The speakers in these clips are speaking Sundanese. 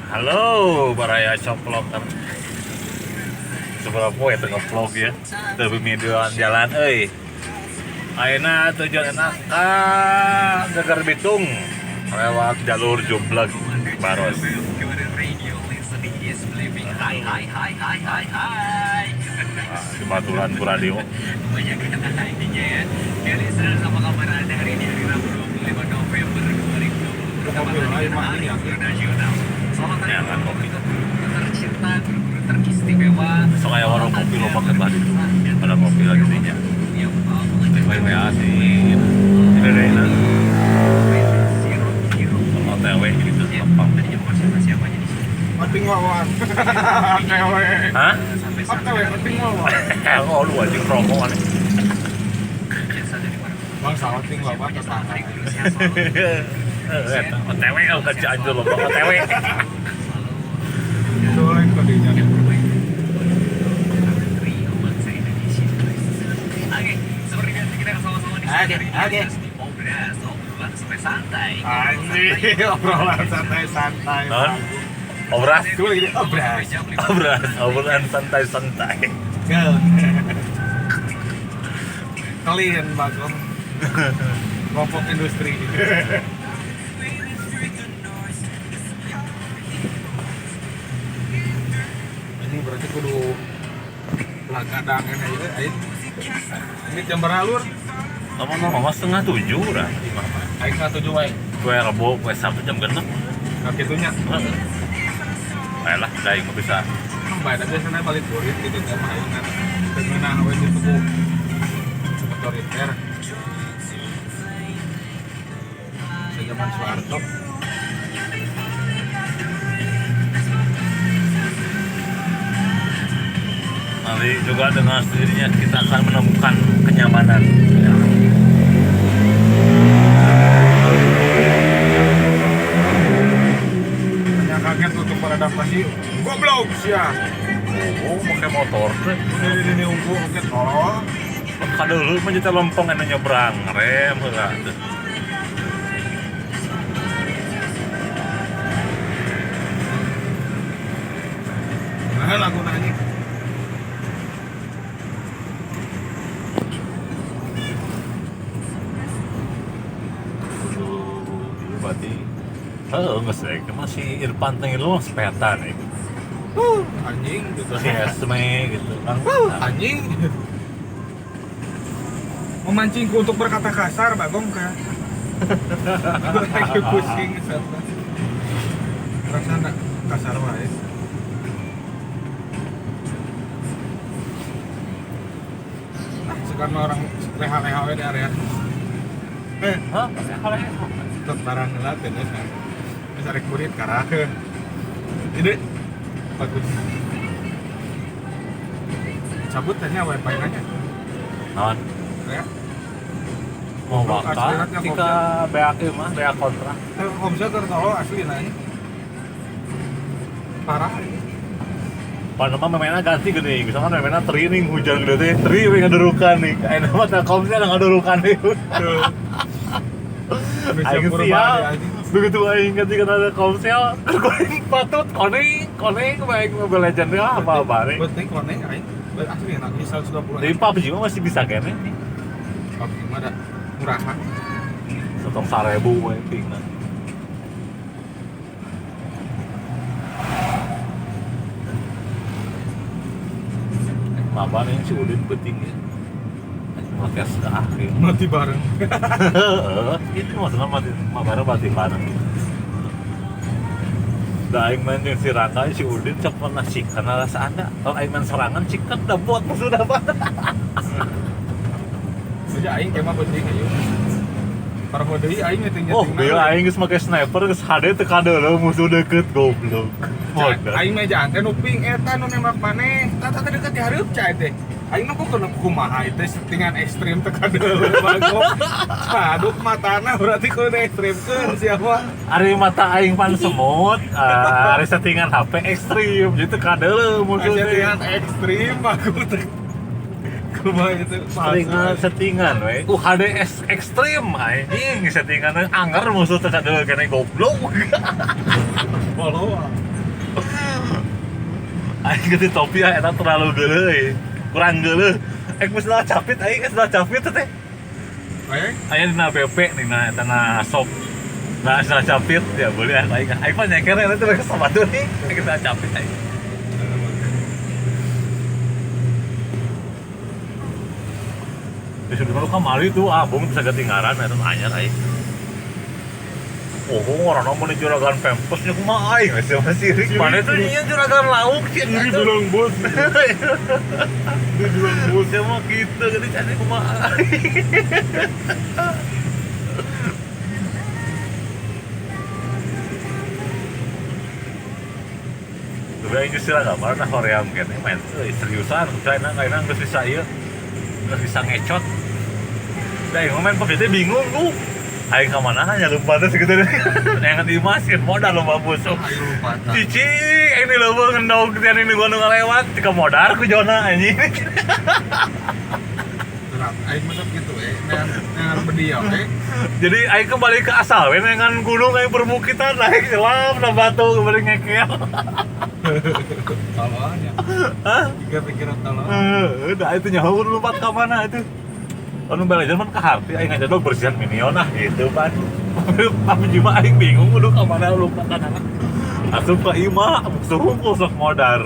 Halo, baraya coploker. Seberapa poe teu ngevlog ya. Teu mimidian jalan euy. Ayeuna tujuan enak ka Geger Bitung lewat jalur Jubleg Baros. Hai hai hai hai hai hai. Nah, dibaturan ku radio. Banyak kata intinya ya. Ya listeners, apa kabar Anda hari ini, hari Rabu 25 November 2020 bertepatan dengan Hari Guru Nasional. Selamat hari Ya, kan, guru kopi. untuk guru tercinta, guru-guru teristimewa. Sok aya warung kopi loba ke tadi tuh. Ada kopi lagi dinya. Yang mengajar WWA sih. Ini zero zero. OTW gitu Ya, lempang. tadi jemput siapa siapa aja di sini. Penting wawan. OTW. Hah? Sampai OTW penting wawan. Oh lu anjing promo aneh. Jasa dari para guru. Bang salah ting wawan Selamat tetangga. hari guru, sehat selalu. OTW oh ke Cianjur loba OTW. Selalu Itu yang kodenya. yang terbaik untuk trio bangsa Indonesia. Oke, seperti biasa kita akan sama-sama di Oke, sini oke. di obras, obrolan santai-santai. Anjing, obrolan santai-santai. Non? Obras. Itu lagi di obras. Obras, obrolan santai-santai. Gel. Clean Bagong. Kelompok industri. Ini berarti kudu lagadang ini aja, aing. Ini jam berapa lur? Lama-lama mah 6:30 lah. Aing 6:30 wae. Kue Rebo, kue Sabtu jam 6. Nah, kitunya. Ayolah, dah aing mah bisa. Bae biasanya balik kulit gitu teh mah aing kan. Teu ngeunah we di tuku otoriter. Sejaman Soeharto. Nanti juga dengan sendirinya kita akan menemukan kenyamanan. Hanya kaget untuk beradaptasi. Goblok sia. Oh, pakai motor teh. Ini unggul oke tolol. Kadulu mah jadi lempeng anu nyebrang rem heula tuh. Nah, lagu nanya. Kudu ieu berarti heeh geus rek masih Irfan teh lu sepeta nih. Anjing gitu. Terus si Esme gitu kan. Anjing. Memancingku untuk berkata kasar, Bagong kan. Lagi pusing satu. Rasana kasar wae. Ah, sekarang orang leha-leha we di area. Hah? Tetep barang heula teh geus. Geus arek kurit karah. Ini bagus. Cabut tanya wifi nanya. Naon? Ya. Mau bakal jika beak ieu mah beak kontrak. Telkomsel tertolong asli nanya. Parah ini. Padahal mah memena ganti gini, misalkan memena tri nih hujan gede teh, tri we ngadurukan nih. Ayeuna mah Telkomsel ngadurukan nih. Indonesia Aing purba siap. di anjing. Begitu aing ganti ke Telkomsel, goreng patut koneng, koneng baik Mobile Legends lah apa apa nih. Penting koneng aing. Asli enak di 120. Tapi PUBG mah masih bisa kene. PUBG mah ada murahan. Setong 1000 we pingna. Maba nih si Udin penting ya. Anjing mah tes ke akhir. Mati bareng. Heeh, itu maksudnya mati mabara mati bareng. Da aing main jeung si Rangga si Udin cok pernah chicken rasa anda. Kalau aing main serangan chicken dah buat musuh dah apa. Saja aing kemah penting ayo. Parah deui aing nyeting Oh, bela aing geus make sniper geus HD teu kadeuleu musuh deket goblok. Bodoh. Aing mah jangan teh nu ping eta nu nembak maneh. Tata teh deket di hareup cai teh. Aing mah kok kena kumaha itu settingan ekstrim teu kadeuleu bagong. Caduk matana berarti kudu ekstrimkeun siapa. Ari mata aing pan semut, ari settingan HP ekstrim, jadi teu kadeuleu musuh teh. Settingan ekstrim aku teh. Kumaha itu Settingan settingan we. UHD ekstrim anjing settingan anger musuh teu kadeuleu kene goblok. Follow. Aing ge topi eta terlalu geuleuh. Kurang geuleuh. Aing geus lah capit aing geus lah capit teh. Aya dina BP dina eta na sop. Nah, salah capit ya boleh aing. Aing mah nyeker eta teh sepatu nih. Aing salah capit aing. Di sudut kamari tuh abung bisa ketinggalan eta anyar aing. Oh, orang mun juragan pempes nya kumaha aing geus masih sirik. Mana tuh nya juragan lauk sih ini bilang bos. Ini bilang bos sama gitu jadi cari kumaha aing. Tapi aing geus sila gambar nah Korea mungkin main seriusan China kayaknya geus bisa ieu. Geus bisa ngecot. Da aing main PUBG bingung lu. Aing ka mana hanya lupa teh segitu deh. Yang dimasin modal lomba busuk. Cici, ini leuweung ngendog tian ini gua nu ngalewat ke modar ku jona anjing. Terap, aing mah gitu neangan bediau Jadi aing kembali ke asal we neangan gunung aing perbukitan naik selam na batu kembali ngekel. Tolongnya. Hah? Pikir-pikiran tolong. Heeh, da itu nyaho lompat ka mana itu. Anu belajar mah ka harti aing ngajadol bersihan minion ah gitu pan. Tapi cuma aing bingung kudu ka mana lompatan anak. Asup ka imah suhungkul sok modar.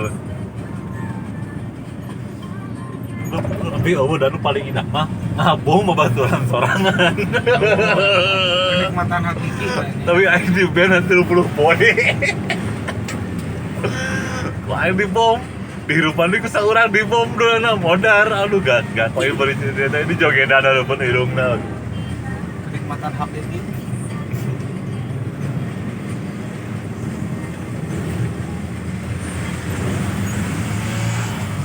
Tapi eueuh dan paling indah mah ngabung babaturan sorangan. Kenikmatan hakiki kayaknya. Tapi aing di band 30 poe. Ku aing dibom. Dihirupan di kusaurang di bom dona modar aduh gak koi beri cerita ini jogedan walaupun irungna kenikmatan hakiki.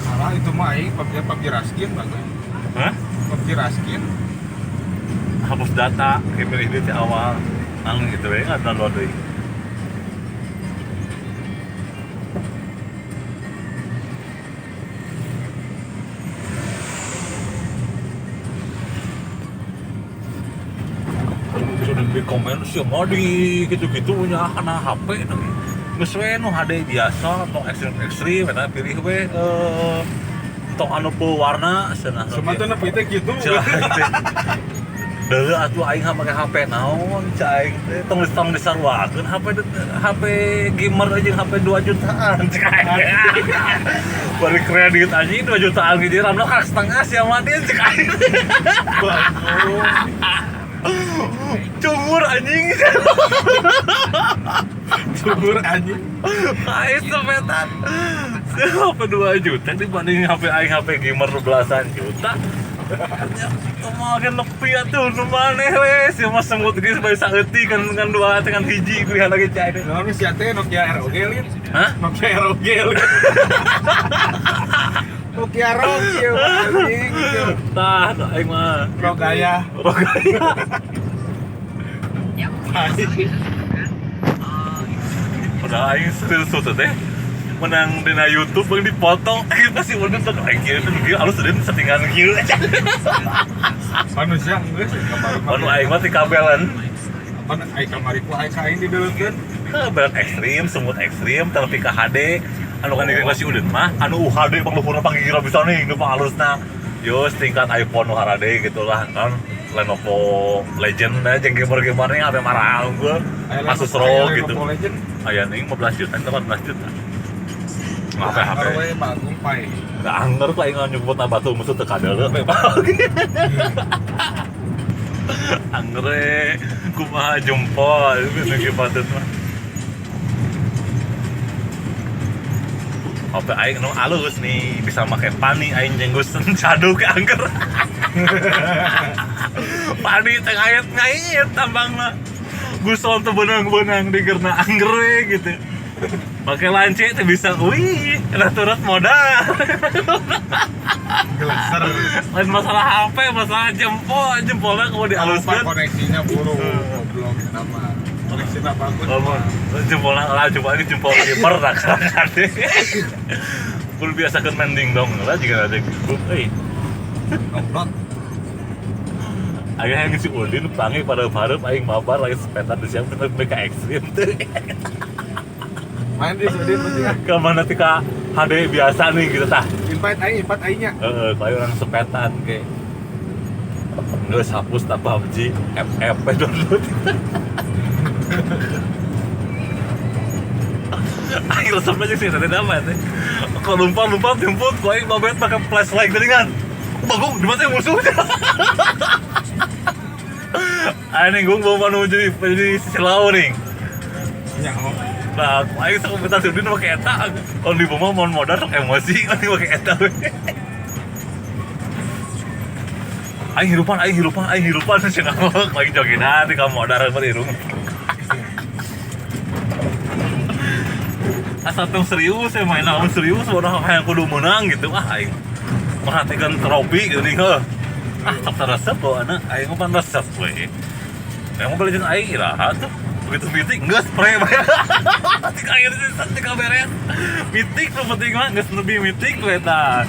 Salah itu mah aing PUBG Raskin bagus. Hah? PUBG Raskin hapus data kayak milih di awal nang gitu we nggak download deui. Di komen sih mau di gitu-gitu punya kena HP geus we nu HD biasa tong ekstrim eta pilih we tong anu pewarna cenah semua teh nepi teh kitu deuleu atuh aing make HP naon cai aing teh tong tong disaruakeun HP gamer jeung HP 2 jutaan cek aing bari kredit anjing 2 jutaan ge ramna karak setengah sia mah cek aing. Cungur anjing. Cungur anjing. Aing sepetan. HP 2 juta dibanding HP aing HP gamer belasan juta. Kemarin nepi atuh nu maneh we sia mah semut geus bae saeutik kan dengan dua dengan hiji kuliah lagi cai. Naon sia teh Nokia ROG lin. Hah? Nokia ROG lin. Nokia ROG anjing. Tah, aing mah Rogaya. Rogaya. Padahal aing serius teh menang dina YouTube bang dipotong kita sih udah tuh aing kieu teh kieu alus deui settingan kieu. Manusia geus kamari. Anu aing mah ti kabelan. Pan aing kamari ku aing ka aing dideuleutkeun. Berat ekstrim, semut ekstrim, tapi ka HD anu kan dikasih si Udin mah anu UHD pangluhurna panggigir bisa nih nu alusna. Yo tingkat iPhone nu HD gitulah kan Lenovo Legend aja jeung gamer-gamernya HP marah gua Asus ROG gitu. Aya nih 15 juta, 14 juta. HP HP. Nggak anggar kok aing nyebut batu musuh teu kadeuleu we. Anggere kumaha jempol itu ge patut mah. HP aing nu alus nih bisa make pani aing jeung geus caduk angger. Pani teh ngait-ngait tambangna. Gusol teu beunang-beunang digerna angger we gitu. Pakai lance teh bisa wih, kena turut modal. Geleser. Lain masalah HP, masalah jempol, jempolnya kalau dialuskan koneksinya buruk, goblok kenapa? Koneksinya bagus. Jempolnya lah, coba ini jempol gamer tak kan. Kudu biasakeun main dingdong lah jika ada grup euy. Goblok. Akhirnya yang si Udin panggil pada hareup aing mabar lagi sepeda di siang bener mereka ekstrim tuh. Main di sini penting ah. Ke mana tika HD biasa nih gitu tah. Invite aing, invite aingnya. Heeh, kayak orang sepetan ke. Geus hapus tak PUBG, FF download. Aing resep aja sih tadi nama teh. Kalau lupa jemput, ku aing babet pakai flashlight tadi kan. Bagong di mana musuh. Aing ninggung bawa manu jadi silau nih. Nya. Nah, aing sok minta sudin pakai eta. Kalau di bawah mau modal sok emosi, kalau pakai eta. Aing hirupan cenah lagi jogedan di kamu modal apa di rumah. Asa tong serius ya main naon serius bodoh hayang kudu menang gitu ah aing. Merhatikan trofi gitu nih heuh. Ah sok resep bawa anak aing mah resep we. Yang mau beli jeung aing iraha tuh. Begitu meeting geus spray bae. Tika air tika beres. Meeting nu penting mah geus lebih meeting we tah.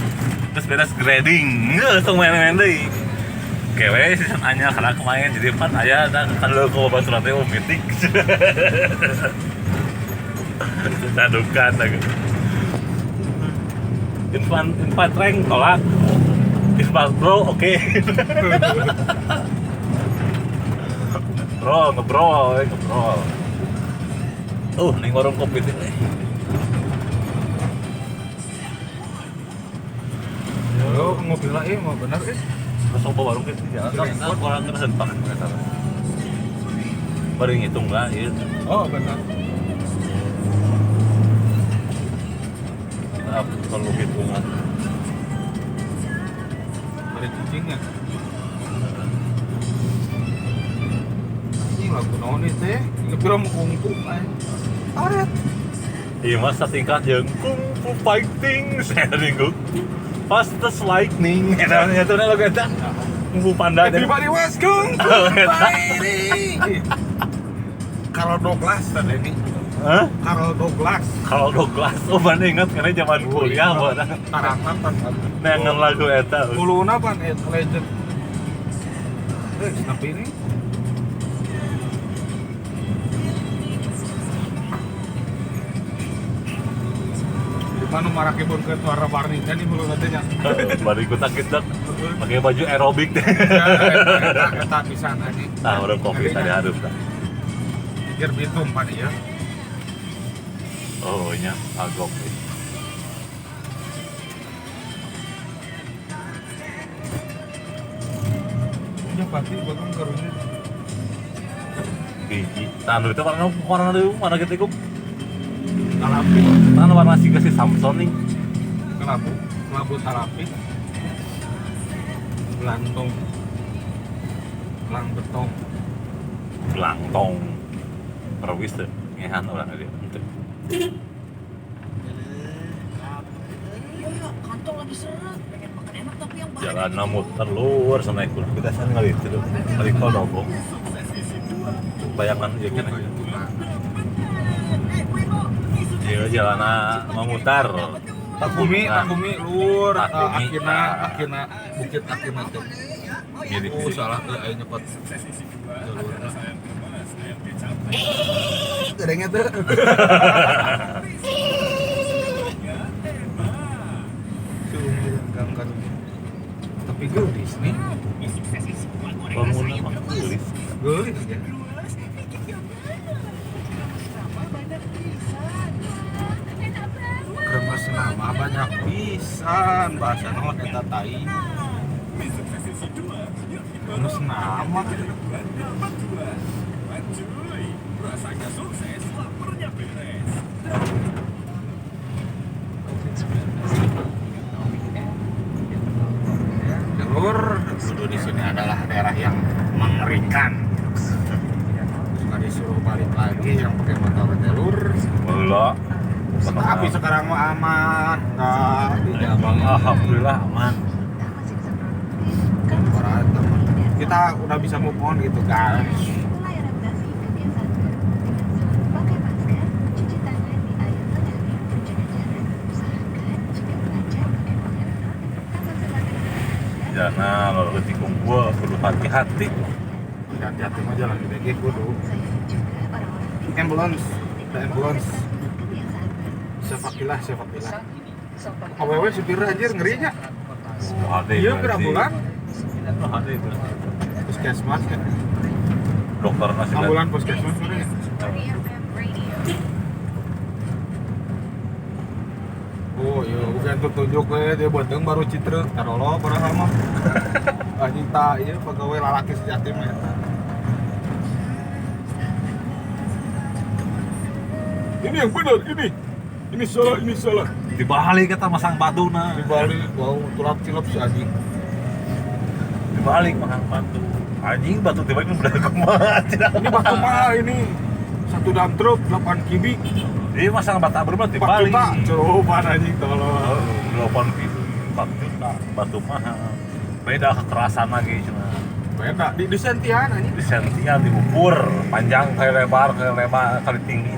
Terus beres grading geus tong main-main deui. Kewe season anyar karena kemarin jadi pan aya tah kan leuh ku babaturan teh meeting. Sadukan lagi. Infant rank tolak. Infant bro oke. Okay. Bro, ngebrol. Ning warung kopi teh. Yo, ngopi lah mau bener eh. Masuk ke warung kita jalan. Orang ngeren pak eta. Bari ngitung lah ieu. Oh, benar. Nah, perlu hitungan. Bari cicingnya. Ini lagu naon ieu teh? Ngebrom kungfu aing. Aret. Iya masa tingkat jeung kungfu fighting saya minggu. Fastest lightning eta nya teh lagu eta. Kungfu Panda. Everybody was kungfu fighting. Carl Douglas tadi ini. Hah? Carl Douglas. Carl Douglas. Oh, mana ingat karena zaman kuliah buat. Karakter pan. Nengen lagu eta. Kuluna pan legend. Tapi ini mana marake pun ke suara warni teh nih mulut teh nya. Bari kutak-kitak pakai baju aerobik teh. Eta pisan anjing. Tah urang kopi tadi hareup tah. Pikir bitung pan ieu. Oh nya agok. Nya pasti bagong karunya. Hiji. Tah nu itu warna warna deui warna kitu ku. Talapi. Tah warna siga si Samson nih. Kelabu, kelabu talapi. Belantong. Belang betong. Belantong. Perwis teh ngehan urang dia. Henteu. Kantong lagi seret, pengen makan enak tapi yang bahan. Jalan muter luar sana ikut. Kita sana kali itu. Kali Kodogo. Bayangan ieu kan. Iya jalana memutar. Takumi, Takumi lur, Akina, Akina, Bukit Akina teh. Oh, salah teh aing nyepot. Jalurna. Gerengnya teh. Tapi geulis nih. Bangunan mah geulis. Geulis ya. Kremes nama banyak pisan bahasa naon eta tai. Kremes nama. Jalur dulu di sini adalah daerah yang mengerikan. Suka disuruh balik lagi yang pakai motor jalur. Bola. Tapi sekarang mah aman, enggak tidak aman. Alhamdulillah aman. Kita udah bisa move on gitu guys. Jangan lalu ketikung gua perlu hati-hati. Hati-hati mah jalan gede kudu. Ambulance, ada ambulance. Sefakilah, sefakilah. Awewe supir anjir ngerinya. UHD. Iya, berapa bulan? UHD berarti. Puskesmas ya. Dokter nasi. Ambulan puskesmas sebenarnya. Oh iya, bukan tunjuk we dia beuteung baru citreuk tarolo padahal mah. Anjing ta ieu pegawai lalaki sejati mah eta. Ini yang benar ini. Ini salah, ini salah. Dibalik eta masang batuna. Dibalik, wow, tulap cilep si anjing. Dibalik masang batu. Anjing batu dibalik udah kumaha. Ini batu mahal ini. Satu dump truk 8 kubik. Iya masang bata berapa dibalik. 4 juta, coba anjing tolong. 8 kubik, 4 juta batu mahal. Beda kekerasan lagi cuma. Beda di sentian anjing. Di sentian diukur panjang kali lebar kali tinggi.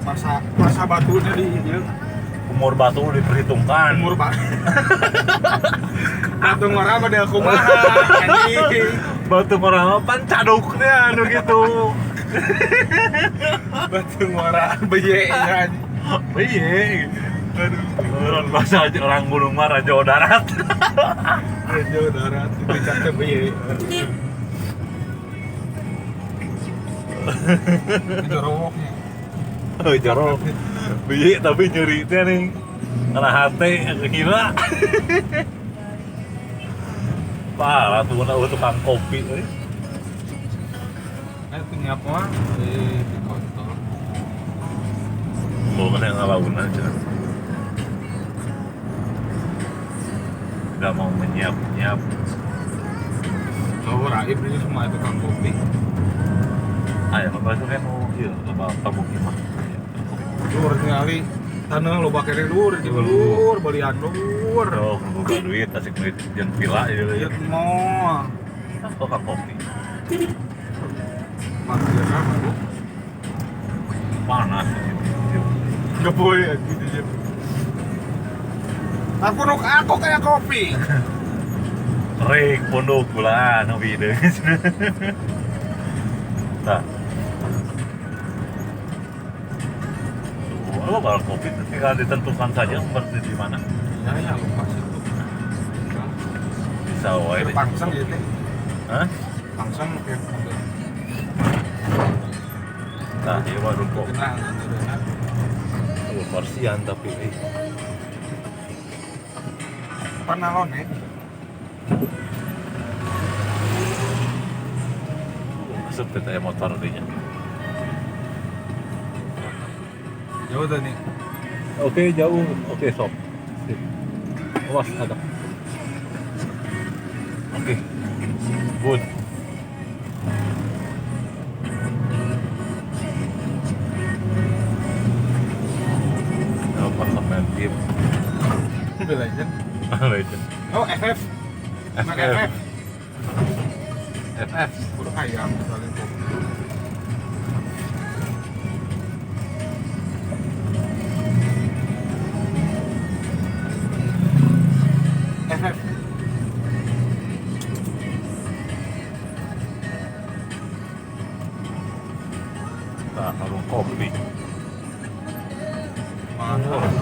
Masa batunya di ieu. Umur batu diperhitungkan. Umur batu. Batu ngora mah dia kumaha anjing. Batu ngora mah pan caduknya anu gitu. Batu ngora beye anjing. Beye. Aduh, orang bahasa aja orang gunung mah raja darat. Raja darat itu cakep beye. Itu rowoknya. Oh, jorok. Beye tapi nyeri teh nih. Karena hati gila. Parah tuh mana tukang kopi euy. Punya apa? Di kontol. Mau mana yang ngalauna aja. Gak mau menyiap-nyiap. Oh, raib ini semua tukang kopi. Ayo, bapak itu kan mau iya, apa pemukiman. Lur ningali tanah loba kene lur, di lur, belian lur. Oh, boga duit, asik duit jeung villa ieu. Ieu moal. Tukang kopi. Parkirnya baru panas gitu. Nggak boleh gitu ya. Aku nuk aku kayak kopi. Rek pondok gula nopi deh. Nah, tuh, apa barang kopi tinggal ditentukan saja seperti di mana. Iya ya lupa sih tuh. Bisa wae. Pangsang gitu. Hah? Pangsang kayak Nah, iya warung kopi. Oh, porsian tapi Panalon ya. Masuk ke motor dinya. Jauh tadi. Oke, jauh. Oke, sob. Sip. Awas ada. Oke. Good. Apartemen tim. Legend. Legend. Oh, FF. FF. FF. Buru ayam misalnya kopi. FF. Nah, warung kopi.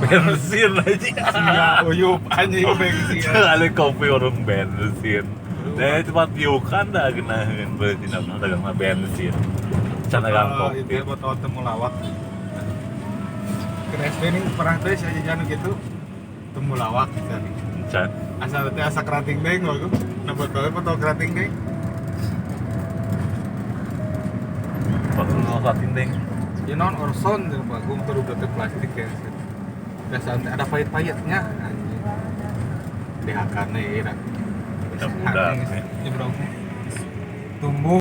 Bensin aja. Ya, uyup anjing bensin. Kali kopi warung bensin. Nah, tempat piukan dah genaheun bensin dagang mah bensin. Can dagang kopi. Itu botol temulawak. Ke SD nih pernah teh saya jajan gitu. Temulawak gitu. Can. Asal teh asa kerating deng waktu. Nah, botolnya botol kerating deng. Botol kerating deng. Ya non orson jeung bagung terus botol plastik ya. Biasa ada pahit-pahitnya anjing. Dihakane ya. Budak-budak. Tumbuh.